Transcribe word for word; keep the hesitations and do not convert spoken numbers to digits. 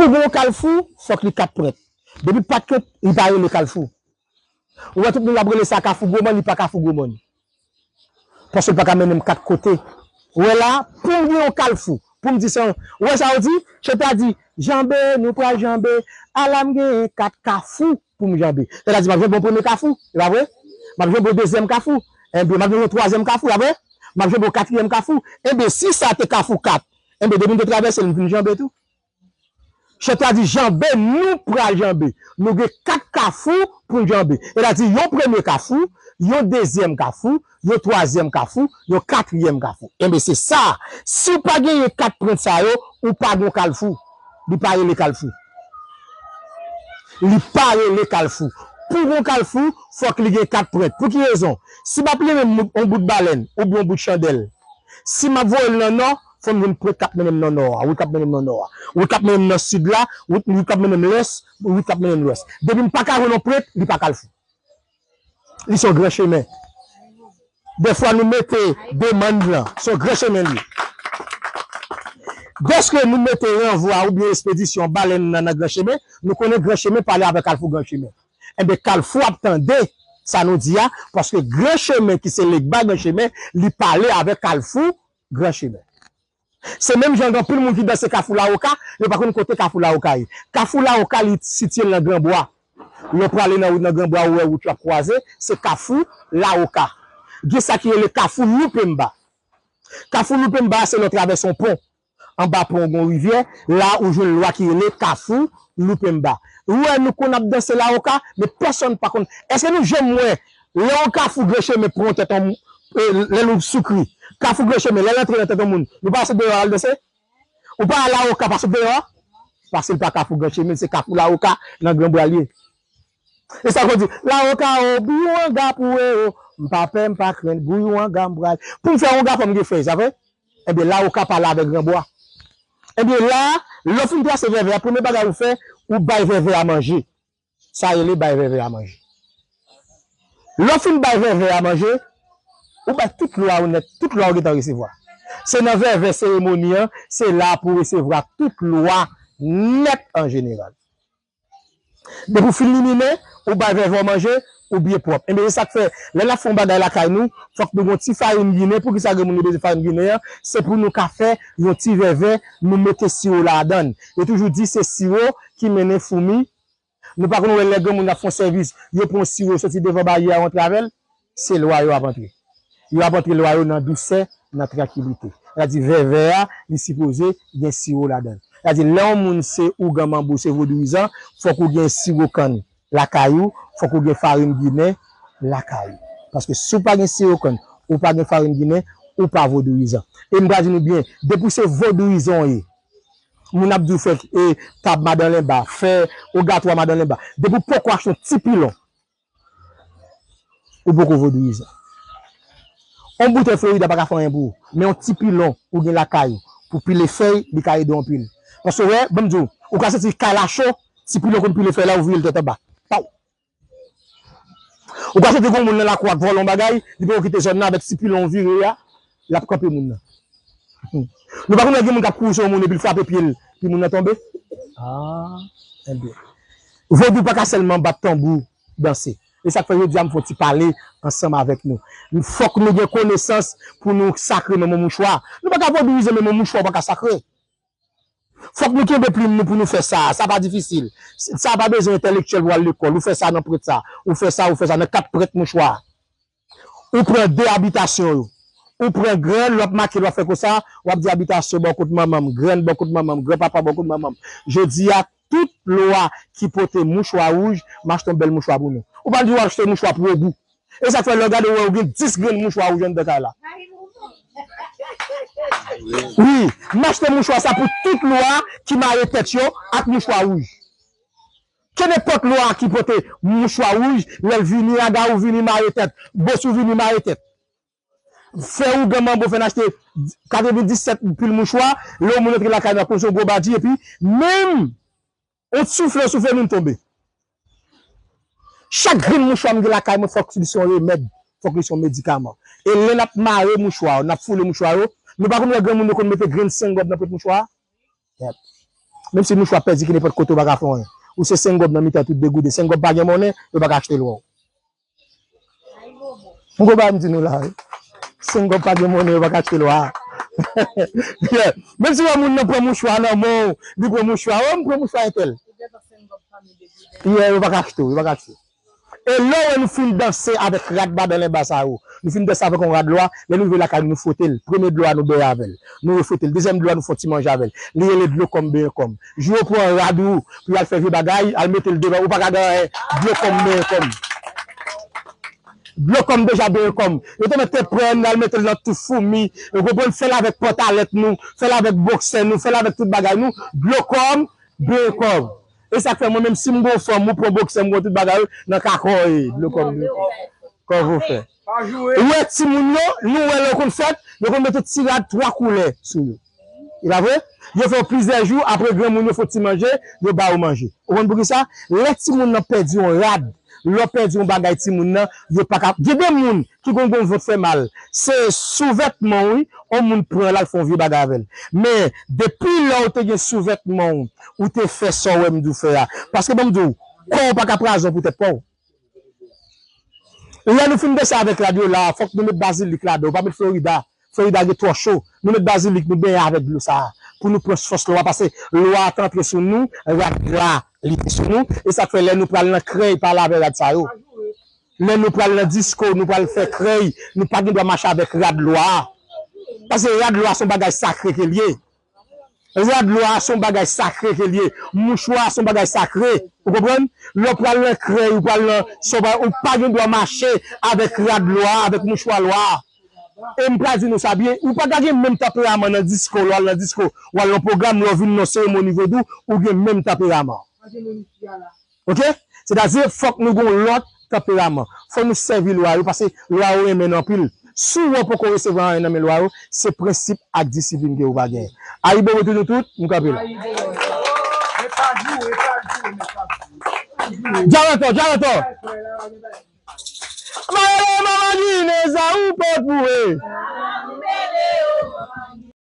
Pou gen yon kalfou, fòk li kat prent. Depi pa kat prent, li pa rele kalfou. Ou wè tout moun ap rele sa Kafou Gwo Mòn, li pa Kafou Gwo Mòn. Paske l pa ka mennen m kat kote. Ou wè la, pou m gen yon kalfou, pou m di sa, ou wè sa yo di? Chèf la di, janbe, nou pral janbe, ala m gen kat kafou pou m janbe. Sètadi, m ap janbe yon premye kafou, e pa vre? M ap janbe yon dezyèm kafou, enben, m ap janbe yon twazyèm kafou, e pa vre? M ap janbe yon katriyèm kafou. Enben, si sa te kafou kat, enben, depi m te travèse l, m vin janbe tou. Chèf la di, janbe, nou pral janbe. Nou gen kat kafou pou n janbe. Sètadi, yon premye kafou, yon dezyèm kafou, yon twazyèm kafou, yon katriyèm kafou. Enben, se sa. Si w pa genyen kat prent sa yo, ou pa gen kalfou. Li pa rele kalfou. Li pa rele kalfou. Pou gen kalfou, fòk li gen kat prent. Pou ki rezon? Si m ap limen yon bout balèn oubyen yon bout chandèl, si m ap voye l nan nò, fò m jwenn prent k ap mennen m nan nò a, wout k ap mennen m nan nò a, wout k ap mennen m nan sid la, wout, wout k ap mennen m lès, wout k ap mennen m lwès. Depi m pa ka jwenn yon prent, li pa kalfou. Li se yon gran chemen. Dèfwa nou mete demann lan, se yon gran chemen li ye. Dèske nou mete ranvwa oubyen espedisyon balèn nan nan gran chemen, nou konnen gran chemen pale avèk kalfou gran chemen. Enben, kalfou ap tande sa nou di a, paske gran chemen ki se Legba gran chemen, li pale avèk kalfou gran chemen. Se menm jan gen anpil moun ki danse Kafou Lawoka, yo pa konn kote Kafou Lawoka ye. Kafou Lawoka, li sitiye nan Granbwa. Lè w prale nan wout nan Granbwa, ou wè wout yo ap kwaze, se Kafou Lawoka. Gen sa ki rele Kafou Loupemba. Kafou Loupemba, se lè w travèse yon pon. Anba pon, gen yon rivyè, la ou jwenn lwa ki rele Kafou Loupemba. Ou wè, nou konn ap danse Lawoka, men pèsonn pa konn. Èske nou janm wè, lè yon kafou gran chemen pran tèt yon, e, lè nou soukri, kafou gran chemen, lè l antre nan tèt yon moun, nou pa sot deyò al danse? Ou pa al Lawoka, pa sot deyò a? Paske l pa Kafou Gran Chemen, se Kafou Lawoka nan Granbwa l ye. E sa k di, Lawoka o, bouyon anga pou e o, m pa pè, m pa krent, bouyon anga m pral. Pou m fè yon anga, fò m gen frèz, sa vre? Enben, Lawoka pale avèk Granbwa. Enben, la, lè w fin trase vèvè a, premye bagay ou fè, ou bay vèvè a manje. Sa rele bay vèvè a manje. Lè w fin bay vèvè a manje, ou bay tout lwa ou nèt, tout lwa ou gentan resevwa. Se nan vèvè seremoni an, se la pou w resevwa tout lwa nèt an jeneral. Depi w fin liminen, ou bay vèvè w manje, ou byen pwòp. Enben, se sa k fè, lè n ap fè yon bagay lakay nou, fòk nou gen yon ti farin ginen. Poukisa granmoun yo bezwen farin ginen an? Se pou nou ka fè yon ti vèvè, nou mete siwo ladan l. Yo toujou di se siwo ki mennen foumi. Nou pa konn wè lè granmoun ap fè yon sèvis, yo pran yon siwo soti devan baryè a, yo antre avè l, se lwa yo ap antre. Yo ap antre lwa yo nan dousè, nan trankilite. Sètadi vèvè a, li sipoze gen siwo ladan l. Sètadi lè yon moun se ougan manbo, se vodouyizan, fòk ou gen siwo kann lakay ou, fòk ou gen farin ginen lakay ou. Paske si w pa gen siwo kann, ou pa gen farin ginen, ou pa vodouyizan. E m pral di nou byen, depi w se vodouyizan w ye, moun ap di w fè, e, tab madan Lenba, fè ogatwa madan Lenba. Depi w poko achte yon ti pilon, ou poko vodouyizan. Yon boutèy Florida pa ka fè anyen pou ou, men yon ti pilon ou gen lakay ou, pou pile fèy, li ka ede w anpil. Paske, wè, ban m di w, ou ka santi kay la cho, ti pilon konn pile fèy la, ou vire l tèt anba. Paw! Ou ka soti gen yon moun nan lakou a k vòlè yon bagay, li poko kite zòn nan, avèk ti pilon w vire a, l ap kanpe moun nan. Nou pa konn wè gen moun k ap kouri sou yon moun epi l frape pye l, epi moun nan tonbe? Ah, enben. Vodou pa ka sèlman bat tanbou, danse. E sa k fè jodi a m fè yon ti pale ansanm avèk nou. Fòk nou gen konesans pou nou sakre menm yon mouchwa. Nou pa ka vodouyizan menm yon mouchwa ou pa ka sakre. Fòk nou kenbe plim nou pou nou fè sa. Sa pa difisil. Sa pa bezwen entèlektyèl pou al lekòl. Ou fè sa nan prent sa. Ou fè sa, ou fè sa nan kat prent mouchwa. Ou pran de abitasyon yo. Ou pran grenn, w ap make l, w ap fè konsa, w ap di abitasyon bò kot manman m, grenn bò kot manman m, granpapa bò kot manman m. Jodi a, tout lwa ki pote mouchwa wouj, m achte yon bèl mouchwa pou nou. Ou pa di w achte mouchwa pou ogou. E sa k fè lè w gade w wè w gen dis grenn mouchwa wouj anndan kay la. Wi, m achte mouchwa sa pou tout lwa ki mare tèt yo ak mouchwa wouj. Kenenpòt lwa ki pote mouchwa wouj, lè l vini, aga ou vini mare tèt, bòs ou vini mare tèt. Fè ougan manbo fè n achte katrevenndisèt pil mouchwa, lè yon moun antre lakay nou, ap konn se yon gwo badji, epi menm yon soufle, soufle nou, n tonbe. Chak grenn mouchwa m gen lakay mwen, fòk li se yon remèd, fòk li se yon medikaman. E lè n ap mare mouchwa yo, n ap foule mouchwa yo, nou pa konn wè granmoun yo konn mete grenn sengòb nan pwent mouchwa a? Yep. Menm si mouchwa pèdi ki nenpòt kote, ou pa ka fè anyen. Ou se senk gòb nan mitan tout degouden. Senk gòb pa gen monnen, yo pa ka achte lwa w. M gon bagay m di nou la, wi. Senk gòb pa gen monnen, yo pa ka achte lwa. Yeah. Menm si w wè moun nan pran mouchwa nan men w, li pran mouchwa, oh, m pran mouchwa entèl. Yeah, yo pa ka achte w, yo pa ka achte w. E lè w wè nou fin danse avèk rad madan lenba sa yo, nou fin danse avèk yon rad lwa, lè nou rive lakay nou, nou fwote l. Premye dlo a nou benyen avè l. Nou refwote l. Dezyèm dlo a nou fè yon ti manje avè l. Li rele dlo kòm benyen kòm. Jou yo pran rad ou pou y al fè vye bagay, al mete l devan, ou pa ka gen anyen. Dlo kòm benyen kòm. Dlo kòm deja benyen kòm. Yo te mèt te pran l, al mete l nan tou foumi. Ou konprann, fè l avèk pantalèt nou, fè l avèk boksè nou, fè l avèk tout bagay nou. Dlo kòm benyen kòm. E sa k fè mwen menm si m gon fanm, ou pran boksè m, gon tout bagay, nan kakò e dlo kòm benyen kòm. Kòman w fè? Ou wè timoun yo, nou wè lè yo konn fèt, yo konn mete ti rad twa koulè sou yo. E pa vre? Yo fè yo plizyè jou, apre granmoun yo fè ti manje, yo ba yo manje. Ou konn poukisa? Lè timoun nan pèdi yon rad, lè w pèdi yon bagay timoun nan, yo pa ka. Gen de moun ki konn gon vant fè mal, se souvètman w, wi, yon moun pran l al fè yon vye bagay avè l. Men, depi lè w te gen souvètman w, ou te fè sa w wè m di w fè a. Paske ban m di w, kò w pa ka pran azon pou tèt pa w. Lè nou fin danse avèk rad yo la, fòk nou met bazilik ladan, ou pa met Florida. Florida gen twò cho. Nou met bazilik, nou benyen avèk dlo sa a. Pou nou pran fòs lwa, paske lwa a te antre sou nou, rad la, li te sou nou. E sa k fè lè nou pral nan krèy, pale avè rad sa yo. Lè nou pral nan disko, nou pral fè krèy, nou pa gen dwa mache avèk rad lwa a. Paske rad lwa a se yon bagay sakre ke l ye. Rad lwa a se yon bagay sakre ke l ye. Mouchwa a se yon bagay sakre. Ou konprann? Lè w pral nan krèy, ou pral nan, sa w pral, ou pa gen dwa mache avèk rad lwa a, avèk mouchwa lwa a. E m pral di nou sa byen, ou pa ka gen menm tanperaman nan disko, lè w al nan disko, w al nan pwogram, lè w vin nan seremoni vodou, ou gen menm tanperaman. Ok? Sètadi, fòk nou gen yon lòt tanperaman. Fò nou sèvi lwa yo, paske lwa yo renmen nou anpil. Si w wè w poko resevwa anyen nan men lwa yo, se prensip ak disiplin ke ou pa genyen. Ayibobo tout nou tout, m kanpe la. Dyaratò, dyaratò. Malere manman Ginen sa ou pot pou e.